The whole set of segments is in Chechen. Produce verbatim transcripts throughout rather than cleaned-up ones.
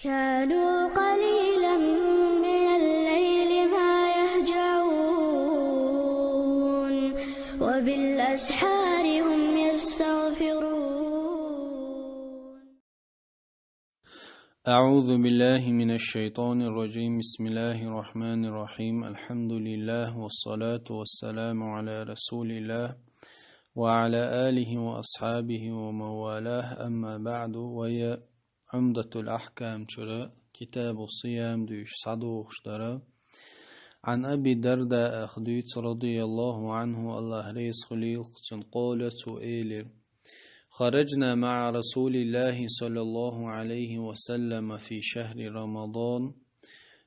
كانوا قليلا من الليل ما يهجعون، وبالأسحار هم يستغفرون. أعوذ بالله من الشيطان الرجيم. بسم الله الرحمن الرحيم. الحمد لله والصلاة والسلام على رسول الله وعلى آله وأصحابه ومن والاه. أما بعد، وهي عمدة الأحكام чура كتاب الصيام дуьйцуш схьадогӀуш дара. عن أبي الدرداء дуьйцу, رضي الله عنه, АллахӀ реза хуьлийла цунна, قال, цо элира: خرجنا مع رسول الله صلى الله عليه وسلم في شهر رمضان.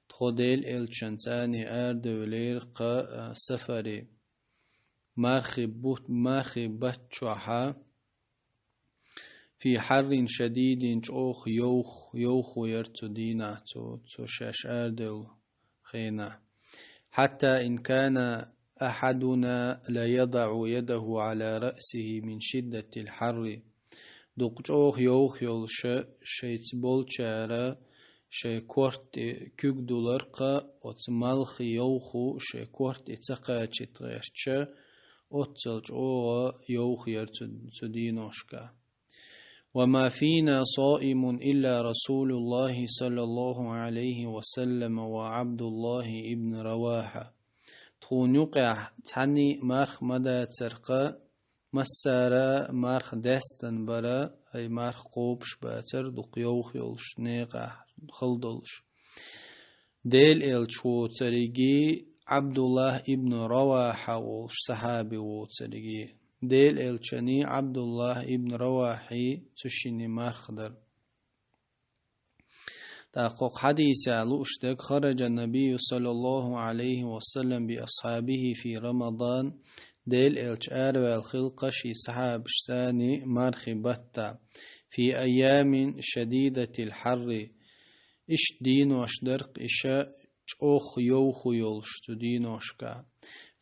Тхо Делан элчанца цхьана арадевлира кху, а, сафаре, мархий бут-, мархий бутт чохь, في حر شديد, чӀогӀа йовха, йовхо яра цу дийнахь, цу, цу шаьш арадевлла хенахь. حتى إن كان أحدنا ليضع يده على رأسه من شدة الحر. Дукха чӀогӀа йовха йолуш шайца болчара шайн корта тӀе куьг дулар кху, оцу малхе йовхо шайн корта тӀе ца кхачийта гӀерташ, оццул чӀогӀа йовха яра цу, цу дийношка. وما فينا صائم إلا رسول الله صلى الله عليه وسلم وعبد الله بن رواحة. Тхуна юкъехь цхьанний марха ма дацара кху, массара марха даьстина бара, ай марха кхобуш бацара, дукха йовха йолуш, некъахь хала долуш. Делан элча воцургий, Ӏабдуллахь ибн Равахьа волуш сахьаби воцургий. Делан элчаний Ӏабдуллахь ибн Равахьий цу шиннан марха дара. ТӀаккха хӀокху хьадисехь лууш дерг: خرج النبي صلى الله عليه وسلم بأصحابه في رمضان. Делан элча араваьлла хилла кху шен сахьабашца мархий баттахь. في أيام شديدة الحر. Иштта дийнош дара-кх иша чӀогӀа йовхо йолуш цу дийношка.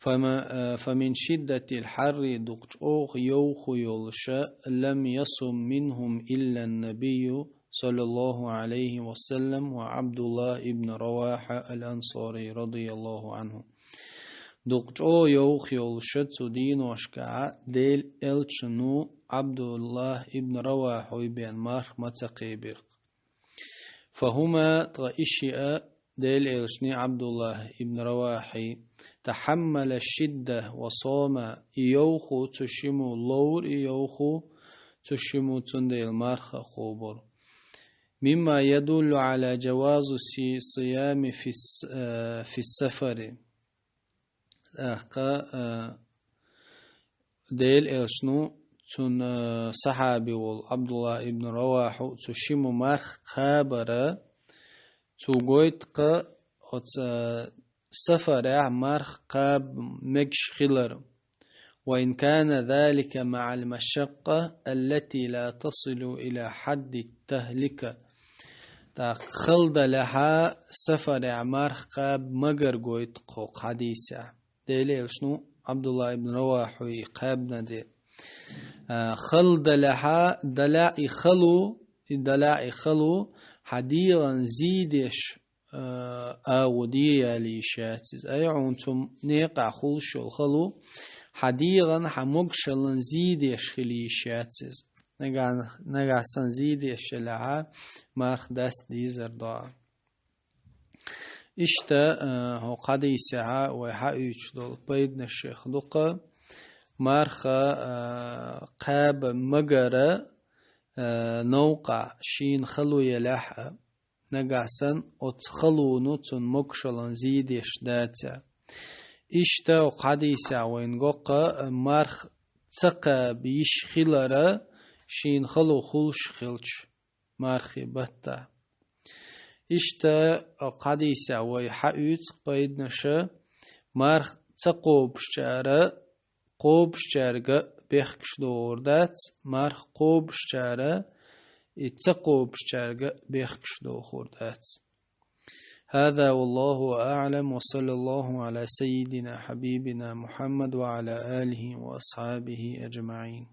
فم-, э, فمن شدة الحر, дукха чӀогӀа йовхо йолуша, لم يصم منهم إلا النبي صلى الله عليه وسلم وعبد الله بن رواحة الأنصاري رضي الله عنه. Дукха чӀогӀа йовхо йолуша цу дийношка Делан элчано Ӏабдуллахь ибн Равахьой бен марха ма ца кхебира-кх. فهما, ткъа и шиъ а, Делан элчаний Ӏабдуллахь ибн Равахьий, تحملا الشدة وصاما, и йовхо цу шиммо ловра, и йовхо цу шиммо, цундела марха а кхобура. مما يدل على جواز الص-, الصيام في الس-, э, في السفر. ТӀаккха, а, Делан элчано цуьнан, а, сахьаби волу Ӏабдуллахь ибн Равахьо цу шиммо марха кхабар, цо гойту-кх оцу, а, сафарехь марха кхаба мегаш хилар. وإن كان ذلك مع المشقة التي لا تصل إلى حد التهلكة. ТӀаккха хала далехьа сафарехь марха кхаба магар гойту-кх хӀокху хьадисехь. Делан элчано Ӏабдуллахь ибн Равахьой кхаьбна де. А, хала далехьа, далехь и хало, и далехь и хало, хьан дегӀан зийдеш, а, агӀо де ялийша яц иза. Ай, хьуна цу некъахь хуьлуш йолу хало, хьан дегӀан, хьан могушаллан зийдеш хила йиш яц иза. Нагахь, нагахь санна зийдеш елахьа, марха даста дийзар доӀа. Иштта, а, хӀокху хьадисехьа вай хьаоьцуш долу пайданашех ду-кх, марха, а, кхаба магара, а, новкъахь шена хало елахь а, нагахь санна оцу халоно цунна могушаллан зийдеш дац а. Иштта хӀокху хьадисехь вайна го-кх, а, марха ца кхаба йиш хилара шена хало хуьлуш хилча мархи баттахь. Иштта хӀокху хьадисехь вай хьаоьцу-кх пайданаша: марха ца кхобушчара кхобушчаьрга бехкаш дохур дац, марха кхобушчара и ца кхобушчаьрга бехкаш дохур дац. هذا والله أعلم، وصلى الله على سيدنا حبيبنا محمد وعلى آله وأصحابه أجمعين.